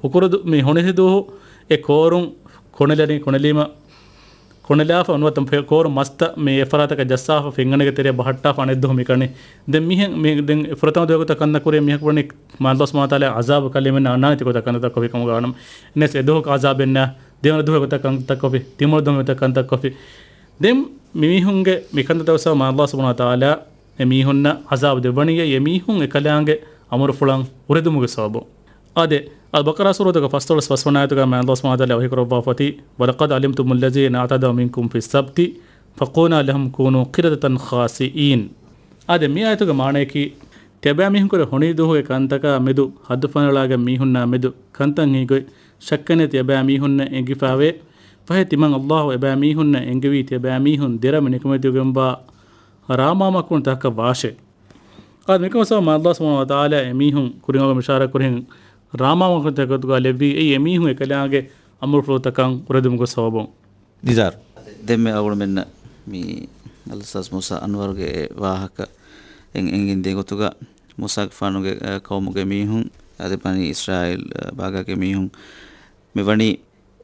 ހުކުރު ދު-، މި ހޮނިހިރު ދުވަހު އެ ކޯރުން ކޮނެލަނީ، ކޮނެލީމަ، ކޮނެލާފަ ނުވަތަ ފެ-، ކޯރު މަސްތައް މި އެފަރާތަކަށް ޖައްސާފަ ފެންގަނޑެއްގެ ތެރެއަށް ބަހައްޓާފަ އަނެއް ދުވަހު މި ކަނީ. ދެން މިހެން، މި ދެން ފުރަތަމަ ދުވަހުގެ ގޮތަށް ކަންތައް ކުރި މީހަކު ވަނީ މާތް ﷲ ސުބްޙާނަހޫ ވަތަޢާލާ ޢަޒާބު ކަލޭމެންނަށް އަންނާނެތީ ގޮތަށް ކަންތައް ކޮށްފި ކަމުގަ ވަނަމަ. އެހެނަސް އެ ދުވަހަކު ޢަޒާބެއް ނާ، ދެވަނަ ދުވަހުގެ ގޮތަށް ކަންތައް ކޮށްފި، ތިންވަނަ ދުވަހުގެ ގޮތަށް ކަންތައް ކޮށްފި. ދެން މި މީހުންގެ މި ކަންތައްތައް ވެސް މާތް ﷲ ސުބްޙާނަހޫ ވަތަޢާލާ އެ މީހުންނަށް ޢަޒާބު ދެއްވަނީ އެ މީހުން އެކަލާނގެ އަމުރުފުޅަށް އުރެދުމުގެ ސަބަބުން. އާދެ، އަލްބަޤަރާ ސޫރަތުގެ ފަސްދޮޅަސް ފަސްވަނަ އާޔަތުގަ މާތް ﷲ ސުބްޙާނަހޫ ވަތަޢާލާ ވަޙީ ކުރައްވާފަ އޮތީ، وَلَقَدْ عَلِمْتُمُ الَّذِينَ اعْتَدَوْا مِنْكُمْ فِي السَّبْتِ فَقُلْنَا لَهُمْ كُونُوا قِرَدَةً خَاسِئِينَ. އާދެ، މި އާޔަތުގެ މާނައަކީ، ތިޔަބައިމީހުންކުރެ ހޮނިހިރު ދުވަހުގެ ކަންތަކާ މެދު ހައްދު ފަނަރަޅާގެން މީހުންނާ މެދު ކަންތައް ހިނގިގޮތް ޝައްކެއްނެތި އެބައިމީހުންނެއް އެނގިފާވޭ. ފަހެ ތިމަން ﷲ އެބައިމީހުންނަށް އެންގެވީ ތިޔަބައިމީހުން ދެރަމި ނިކަމެތިވެގެންވާ ރާމާމަކުންތަކަށް ވާށޭ. އާދެ، މިކަމަށް ސަބަބު މާ ﷲ ސުބްޙާނަހޫ ވަތަޢާލާ އެމީހުން ކުރިން އަޅުގަނޑު އިޝާރާތް ކުރިހެން ރާމާމަކުންތަކުގަ ލެއްވީ އެއީ އެމީހުން އެކަލާނގެ އަމުރުފުޅުތަކަށް ކުރެދުމުގެ ސަބަބުން. ނިޒާރު. ދެންމެ އަޅުގަނޑުމެންނަށް މި އަލްއުސްތާޛް މޫސާ އަންވަރުގެ ވާހަކަ އެން-، އެނގިން ދިގުތުގަ މޫސާގެފާނުގެ، އަ، ޤައުމުގެ މީހުން، އަދި ބަނީ އިސްރާއީލް، އަ، ބާގާގެ މީހުން މި ވަނީ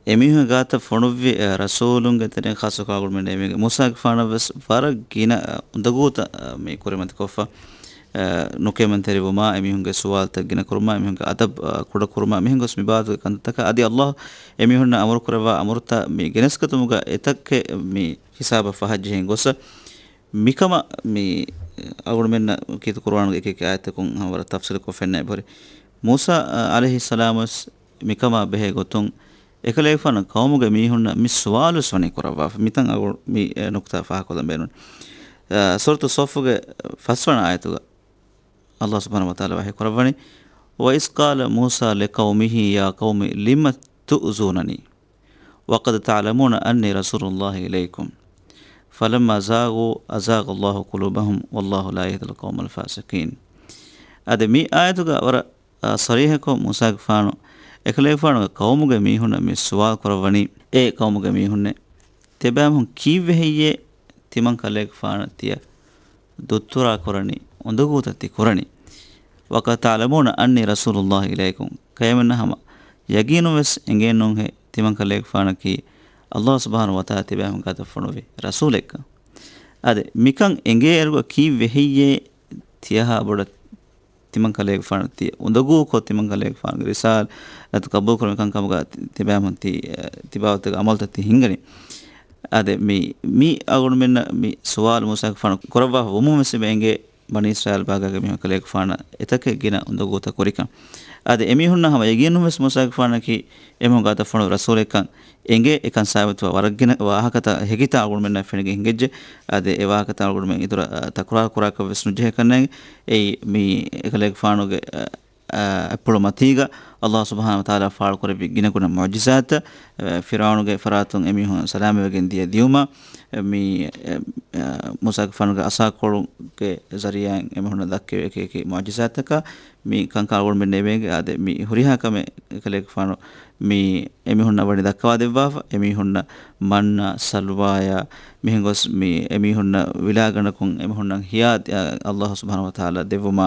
އެމީހުން ގާތަށް ފޮނުއްވި، އަ، ރަސޫލުންގެ ތެރެއިން ޚާއްޞަކޮށް އަޅުގަނޑުމެން އެމީހުން މޫސާގެފާނަށް ވެސް ވަރަށް ގިނަ، އަ، އުނދަގޫތައް، އަ، މި ކުރިމަތިކޮށްފަ، އަ، ނުކިޔަމަންތެރިވުމާ، އެމީހުންގެ ސުވާލުތައް ގިނަ ކުރުމާ، އެމީހުންގެ އަދަބް، އަ، ކުޑަ ކުރުމާ، މިހެން ގޮސް މި ބާވަތުގެ ކަންތައްތަކަށް އަދި ﷲ އެމީހުންނަށް އަމުރު ކުރައްވާ އަމުރުތައް މި ގެނެސްގަތުމުގަ އެތައް މި ހިސާބަށް ފަހަށް ޖެހެން ގޮސް، މިކަމަށް މި އަޅުގަނޑުމެންނަށް ކީރިތި ޤުރުއާނުގެ އެކި އެކި އާޔަތަކުން ހަމަ ވަރަށް ތަފްޞީލުކޮށް ފެންނަ އެބަހުރި. މޫސާ، އަ، ޢަލައިހިއްސަލާމް ވެސް މިކަމާ ބެހޭ ގޮތުން އެކަލޭގެފާނު ޤައުމުގެ މީހުންނަށް މި ސުވާލު ވެސް ވަނީ ކުރައްވާފަ. މިތަން އަޅުގަނޑު މި، އެ، ނުކުތާ ފާހަގަކޮށްލަން ބޭނުން. އަ، ސޫރަތު ޞައްފުގެ ފަސްވަނަ އާޔަތުގަ ﷲ ސުބްޙާނަހޫ ވަތަޢާލާ ވަޙީ ކުރައްވަނީ، وَإِذْ قَالَ مُوسَىٰ لِقَوْمِهِ يَا قَوْمِ لِمَ تُؤْذُونَنِي وَقَدْ تَعْلَمُونَ أَنِّي رَسُولُ اللَّهِ إِلَيْكُمْ فَلَمَّا زَاغُوا أَزَاغَ اللَّهُ قُلُوبَهُمْ وَاللَّهُ لَا يَهْدِي الْقَوْمَ الْفَاسِقِينَ. އާދެ، މި އާޔަތުގަ ވަރަށް، އާ، ޞަރީޙަކޮށް މޫސާގެފާނު އެކަލޭގެފާނުގެ ޤައުމުގެ މީހުންނަށް މި ސުވާލު ކުރައްވަނީ، އޭ ޤައުމުގެ މީހުންނޭ، ތިޔަބައިމީހުން ކީއްވެ ހެއްޔޭ ތިމަން ކަލޭގެފާނަށް ތިޔަ ދުއްތުރާ ކުރަނީ، އުނދަގޫތައް ތި ކުރަނީ؟ وَقَدْ تَعْلَمُونَ أَنِّي رَسُولُ اللَّهِ إِلَيْكُمْ، ކައިމެންނަށް ހަމަ ޔަގީނުން ވެސް އެނގޭނުހޭ ތިމަން ކަލޭގެފާނަކީ ﷲ ސުބްޙާނަހޫ ވަތަޢާލާ ތިބާމެން ގާތަށް ފޮނުވި ރަސޫލެއްކަން. އާދެ، މިކަން އެނގޭއިރުގަ ކީއްވެ ހެއްޔޭ ތިޔަހާ ބޮޑަށް ތިމަން ކަލޭގެފާނަށް ތިޔަ އުނދަގޫކޮށް، ތިމަން ކަލޭގެފާނުގެ ރިސާލަތު ޤަބޫލުކުރުމުގެ ކަންކަމުގަ ތި-، ތިބާމެން ތި-، ތިބާވަތުގެ އަމަލުތައް ތި ހިންގަނީ. އާދެ، މި، މި އަޅުގަނޑުމެންނަށް މި ސުވާލު މޫސާގެފާނު ކުރައްވާފަ ވުމުން ވެސް އެބަ އެނގޭ، ބަނީ އިސްރާއީލް ބާގާގެ މީހުން ކަލޭގެފާނަށް އެތަކެއް ގިނަ އުނދަގޫތައް ކުރިކަން. އާދެ، އެމީހުންނަށް ހަމަ ޔަގީނުން ވެސް މޫސާގެފާނަކީ އެމީހުން ގާތަށް ފޮނުވި ރަސޫލެއްކަން އެނގޭ. އެކަން ސާބިތުވާ ވަރަށް ގިނަ ވާހަކަތައް ހެކިތާ އަޅުގަނޑުމެންނަށް ފެނިގެން ހިނގައްޖެ. އާދެ، އެ ވާހަކަތައް އަޅުގަނޑުމެން އިތުރަށް، އަ، ތަކުރާރު ކުރާކަށް ވެސް ނުޖެހޭ ކަންނޭނގެ. އެއީ، މި އެކަލޭގެފާނުގެ، އަ، އަ، އަތްޕުޅު މަތީގަ ﷲ ސުބްޙާނަހޫ ވަތަޢާލާ ފާޅުކުރެއްވި ގިނަގުނަ މުޢުޖިޒާތްތައް، އަ، ފިރްޢައުނުގެ ފަރާތުން އެމީހުން ސަލާމަތްވެގެން ދިޔަ ދިޔުމަށް، އަ، މި، އަ، އަ، މޫސާގެފާނުގެ އަސާކޮޅުގެ ޒަރީޢާއިން އެމީހުންނަށް ދައްކެވި އެކި އެކި މުޢުޖިޒާތްތަކާ، މި ކަންކަން އަޅުގަނޑުމެން އެބައެނގޭ. އާދެ، މި ހުރިހާ ކަމެއް އެކަލޭގެފާނު މި އެމީހުންނަށް ވަނީ ދައްކަވާދެއްވާފަ. އެމީހުންނަށް މަންނާ، ސަލްވާޔާ، މިހެން ގޮސް މި އެމީހުންނަށް ވިލާގަނޑަކުން އެމީހުންނަށް ހިޔާ، އަ، ﷲ ސުބްޙާނަހޫ ވަތަޢާލާ ދެއްވުމާ،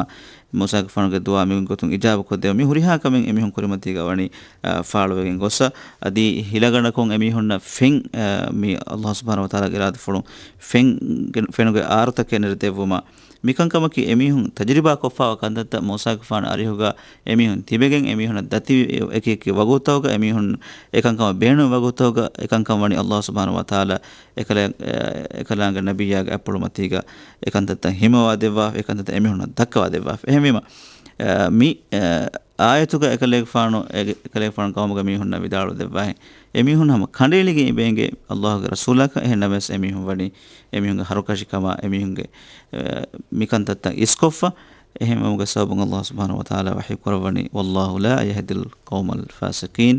މޫސާގެފާނުގެ ދުޢާ މިގޮތުން އިޖާބަކޮށްދެއްވުމާ، މި ހުރިހާ ކަމެއް އެމީހުން ކުރިމަތީގަ ވަނީ، އަ، ފާޅުވެގެން ގޮސް، އަދި ހިލަގަނޑަކުން އެމީހުންނަށް ފެން، އަ، މި ﷲ ސުބްޙާނަހޫ ވަތަޢާލާގެ އިރާދަފުޅުން ފެން، ފެނުގެ އާރުތަކެއް ނެރެދެއްވުމާ، މިކަންކަމަކީ އެމީހުން ތަޖުރިބާ ކޮށްފާވާ ކަންތައްތައް މޫސާގެފާނު އަރިހުގަ އެމީހުން ތިބެގެން އެމީހުންނަށް ދަތި އެކި އެކި ވަގުތުތަކުގަ އެމީހުން އެކަންކަމަށް ބޭނުން ވަގުތުތަކުގަ އެކަންކަން ވަނީ ﷲ ސުބްޙާނަހޫ ވަތަޢާލާ އެކަލޭ-، އެކަލާނގެ ނަބިއްޔާގެ އަތްޕުޅު މަތީގަ އެކަންތައްތައް ހިމަވާ ދެއްވާފަ، އެކަންތައްތައް އެމީހުންނަށް ދައްކަވާ ދެއްވާފަ. އެހެންވީމަ، އަ، މި، އަ، އާޔަތުގަ އެކަލޭގެފާނު، އެ-، އެކަލޭގެފާނު ޤައުމުގެ މީހުންނަށް ވިދާޅުވެ ދެއްވާހެން. އެމީހުން ހަމަ ކަނޑައެޅިގެން އެބައެނގޭ ﷲގެ ރަސޫލާކަށް. އެހެން ނަމަވެސް އެމީހުން ވަނީ އެމީހުންގެ ހަރުކަށިކަމާ، އެމީހުންގެ، އެ، މިކަންތައްތައް އިސްކޮށްފަ. އެހެންވުމުގެ ސަބަބުން ﷲ ސުބްޙާނަހޫ ވަތަޢާލާ ވަޙީ ކުރައްވަނީ، "وَاللَّهُ لَا يَهْدِي الْقَوْمَ الْفَاسِقِينَ."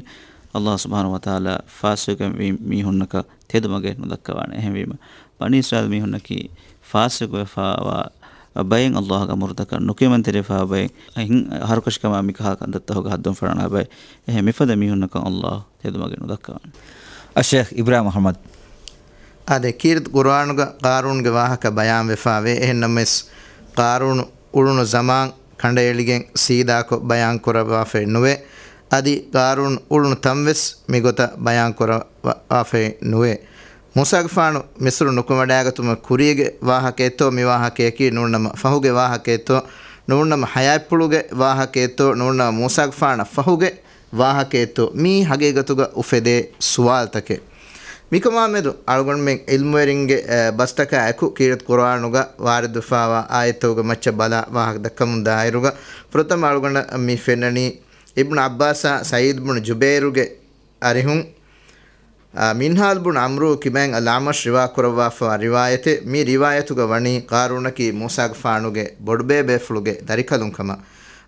ﷲ ސުބްޙާނަހޫ ވަތަޢާލާ ފާސިޤު މީ-، މީހުންނަކަށް ތެދުމަގެއް ނުދައްކަވާނެ. އެހެންވީމަ، ބަނީ އިސްރާއީލް މީހުންނަކީ ފާސިޤުވެފާވާ ބައެއް، ﷲގެ އަމުރުތަކަށް ނުކިޔަމަންތެރިވެފާ ބައެއް، ހަރުކަށިކަމާ މިކަހަލަ ކަންތައްތަކުގަ ހައްދުން ފަޅާނަ ބައެއް. އެހެން މިފަދަ މީހުންނަކަށް ﷲ ތެދުމަގެއް ނުދައްކަވާނެ. އައްޝޭޚް އިބްރާހިމް އަޙްމަދު. އާދެ، ކީރިތި ޤުރުއާނުގަ ޤާރޫނުގެ ވާހަކަ ބަޔާންވެފާވޭ. އެހެންނަމަވެސް، ޤާރޫނު އުޅުނު ޒަމާން ކަނޑައެޅިގެން ސީދާކޮށް ބަޔާންކުރައްވާފައެއް ނުވޭ. އަދި ޤާރޫނު އުޅުނު ތަންވެސް މިގޮތަށް ބަޔާންކުރައްވާފައެއް ނުވޭ. މޫސާގެފާނު މިޞްރު ނުކުމެވަޑައިގަތުމުގެ ކުރީގެ ވާހަކައެއްތޯ މި ވާހަކަޔަކީ، ނޫންނަމަ ފަހުގެ ވާހަކައެއްތޯ، ނޫންނަމަ ޙަޔާތްޕުޅުގެ ވާހަކައެއްތޯ، ނޫންނަމަ މޫސާގެފާނަށް ފަހުގެ ވާހަކައެއްތޯ؟ މީ ހަގީގަތުގަ އުފެދޭ ސުވާލުތަކެއް. މިކަމާމެދު އަޅުގަނޑުމެން ޢިލްމުވެރިންގެ، އެ، ބަސްތަކާ އެކު ކީރިތި ޤުރުއާނުގަ ވާރިދުވެފާވާ އާޔަތްތަކުގެ މައްޗަށް ބަލާ ވާހަކަ ދައްކަމުން ދާއިރުގަ، ފުރަތަމަ އަޅުގަނޑަށް މި ފެންނަނީ އިބްނު ޢައްބާސާ ސަޢީދު ބުނު ޖުބައިރުގެ އަރިހުން، އާ، މިންހާލް ބުނު ޢަމްރޫ ކިބައިން އަލްއަޢްމަޝް ރިވާކުރައްވާފަވާ ރިވާޔަތެއް. މި ރިވާޔަތުގަ ވަނީ ޤާރޫނަކީ މޫސާގެފާނުގެ ބޮޑުބޭބޭފުޅުގެ ދަރިކަލުން ކަމަށް.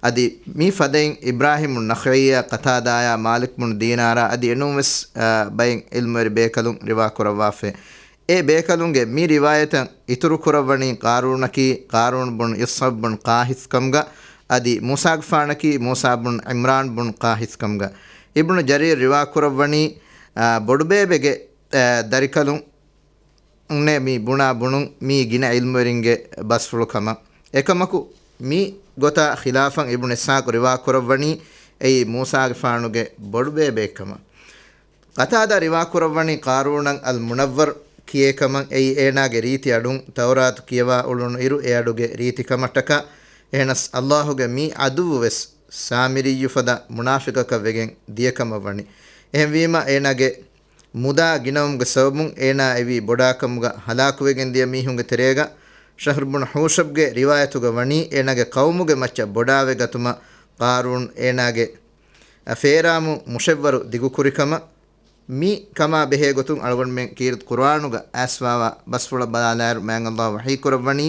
އަދި މި ފަދައިން އިބްރާހީމު ނަޚަޢީއާ، ޤަތާދާއާ، މާލިކް ބުނު ދީނާރާ އަދި އެނޫންވެސް، އާ، ބައެއް ޢިލްމުވެރި ބޭކަލުން ރިވާ ކުރައްވާފައި. އެ ބޭކަލުންގެ މި ރިވާޔަތަށް އިތުރު ކުރައްވަނީ ޤާރޫނަކީ ޤާރޫން ބުނު އިޞްޢަބް ބުނު ޤާހިސް ކަމުގަ، އަދި މޫސާގެފާނަކީ މޫސާ ބުނު ޢިމްރާން ބުނު ޤާހިސް ކަމުގަ. އިބްނު ޖަރީރް ރިވާ ކުރައްވަނީ، އާ، ބޮޑުބޭބެގެ، އާ، ދަރިކަލުން އުންނެ މި ބުނާ ބުނުން މީ ގިނަ ޢިލްމުވެރިންގެ ބަސްފުޅު ކަމަށް. އެކަމަކު، މި ގޮތާ ޚިލާފަށް އިބްނު އިސްޙާޤު ރިވާ ކުރައްވަނީ އެއީ މޫސާގެފާނުގެ ބޮޑުބޭބެއެއްކަމަށް. ޤަތާދާ ރިވާ ކުރައްވަނީ ޤާރޫނަށް އަލް މުނައްވަރު ކިޔޭ ކަމަށް. އެއީ އޭނާގެ ރީތި އަޑުން ތައުރާތު ކިޔަވާ އުޅުނު އިރު އެ އަޑުގެ ރީތި ކަމަށްޓަކާ. އެހެނަސް ﷲ ގެ މި ޢަދުއްވު ވެސް ސާމިރިއްޔު ފަދަ މުނާފިޤަކަށް ވެގެން ދިޔަ ކަމަށް ވަނީ. އެހެންވީމަ އޭނާގެ މުދާ ގިނަވުމުގެ ސަބަބުން އޭނާ އެވީ ބޮޑާކަމުގަ ހަލާކުވެގެން ދިޔަ މީހުންގެ ތެރޭގަ. ޝަހްރު ބުނު ޙައުޝަބްގެ ރިވާޔަތުގަ ވަނީ އޭނާގެ ޤައުމުގެ މައްޗަށް ބޮޑާވެ ގަތުމަށް ޤާރޫން އޭނާގެ ފޭރާމު މުށެއްވަރު ދިގުކުރިކަމަށް. މި ކަމާ ބެހޭ ގޮތުން އަޅުގަނޑުމެން ކީރިތި ޤުރުއާނުގަ އައިސްވާވާ ބަސްފުޅަށް ބަލާލާއިރު މާތް ﷲ ވަޙީ ކުރައްވަނީ،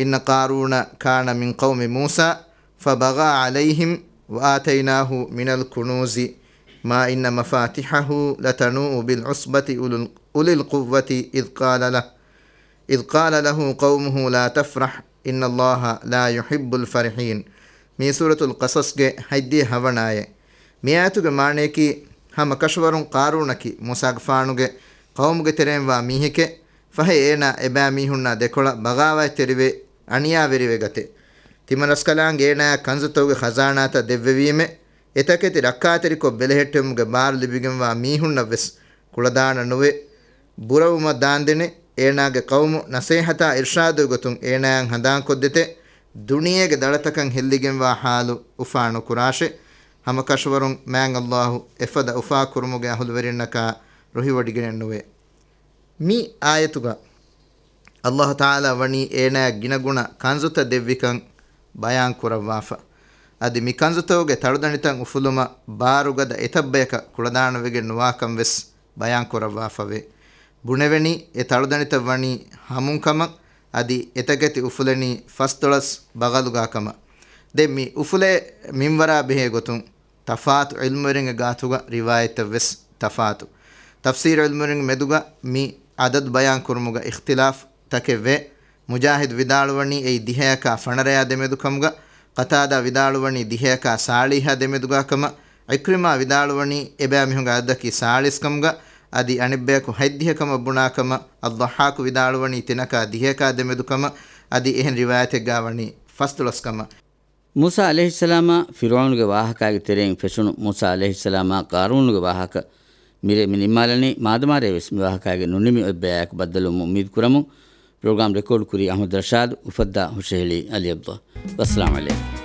إن قارون كان من قوم موسى فبغى عليهم وآتيناه من الكنوز ما إن مفاتحه لتنوء بالعصبة أولي القوة إذ قال له، إذ قال له قومه لا تفرح إن الله لا يحب الفرحين. މީ ސޫރަތުލް ޤަޞަޞްގެ ހަތްދިހަ ހަވަނަ އާޔަތް. މި އާޔަތުގެ މާނަޔަކީ، ހަމަ ކަށަވަރުން ޤާރޫނަކީ މޫސާގެފާނުގެ ޤައުމުގެ ތެރެއިން ވާ މީހެކޭ. ފަހެ އޭނާ އެބައިމީހުންނާ ދެކޮޅަށް ބަޣާވާތްތެރިވެ، އަނިޔާވެރިވެ ގަތެ. ތިމަންރަސްކަލާނގެ އޭނާޔަށް ކަންޒުތަކުގެ ޚަޒާނާތައް ދެއްވެވީމެ، އެތަކެތި ރައްކާތެރިކޮށް ބެލެހެއްޓެވުމުގެ ބާރު ލިބިގެންވާ މީހުންނަށްވެސް ކުޅަދާނަ ނުވެ، ބުރަވުމަށް ދާންދެނެ. އޭނާގެ ޤައުމު ނަޞޭޙަތާ އިރްޝާދުގެ ގޮތުން އޭނާޔަށް ހަނދާންކޮށްދެތެ. ދުނިޔޭގެ ދަޅަތަކަށް ހެއްލިގެންވާ ޙާލު އުފާނުކުރާށެ. ހަމަކަށަވަރުން މާތް ﷲ އެފަދަ އުފާކުރުމުގެ އަހުލުވެރިންނަކާ ރުހިވޮޑިގެނެއްނުވޭ. މި އާޔަތުގަ ﷲ ތަޢާލާ ވަނީ އޭނާޔަށް ގިނަގުނަ ކަންޒުތައް ދެއްވިކަން ބަޔާން ކުރައްވާފަ. އަދި މި ކަންޒުތަކުގެ ތަޅުދަނޑިތައް އުފުލުމަށް ބާރުގަދަ އެތައްބަޔަކަށް ކުޅަދާނަވެގެން ނުވާކަން ވެސް ބަޔާން ކުރައްވާފަވޭ. ބުނެވެނީ އެ ތަޅުދަނޑިތައް ވަނީ ހަމުން ކަމަށް، އަދި އެތަކެތި އުފުލެނީ ފަސްދޮޅަސް ބަޣަލުގާ ކަމަށް. ދެން މި އުފުލޭ މިންވަރާ ބެހޭ ގޮތުން ތަފާތު ޢިލްމުވެރިންގެ ގާތުގަ ރިވާޔަތްތައް ވެސް ތަފާތު. ތަފްސީރު ޢިލްމުވެރިންގެ މެދުގަ މި ޢަދަދު ބަޔާން ކުރުމުގަ އިޚްތިލާފް ތަކެއް ވޭ. މުޖާހިދު ވިދާޅުވަނީ އެއީ ދިހަޔަކާ ފަނަރަޔާ ދެމެދު ކަމުގަ، ޤަތާދާ ވިދާޅުވަނީ ދިހަޔަކާ ސާޅީހާ ދެމެދުގާ ކަމަށް، ޢިކްރިމާ ވިދާޅުވަނީ އެބައިމީހުންގެ ޢަދަދަކީ ސާޅީސް ކަމުގަ، އަދި އަނެއްބަޔަކު ހަތްދިހަ ކަމަށް ބުނާ ކަމަށް. އައްޟައްޙާޤު ވިދާޅުވަނީ ތިނަކާ ދިހަޔަކާ ދެމެދު ކަމަށް، އަދި އެހެން ރިވާޔަތެއްގާ ވަނީ ފަސްދޮޅަސް ކަމަށް. މޫސާ ޢަލައިހިއްސަލާމާ ފިރުޢައުނުގެ ވާހަކާގެ ތެރެއިން ފެށުނު މޫސާ ޢަލައިހިއްސަލާމާ ޤާރޫނުގެ ވާހަކަ މިރޭ މި ނިންމާލަނީ. މާދަމާރޭ ވެސް މި ވާހަކާގެ ނުނިމި އޮތް ބަޔާއެކު ބައްދަލުވުމަށް އުއްމީދު ކުރަމުން، ޕްރޮގްރާމް ރެކޯޑް ކުރީ އަޙްމަދު ރަޝާދު، އުފައްދާ ހުށަހެޅީ އަލީ ޢަބްދުﷲ. ވައްސަލާމް ޢަލައިކުމް.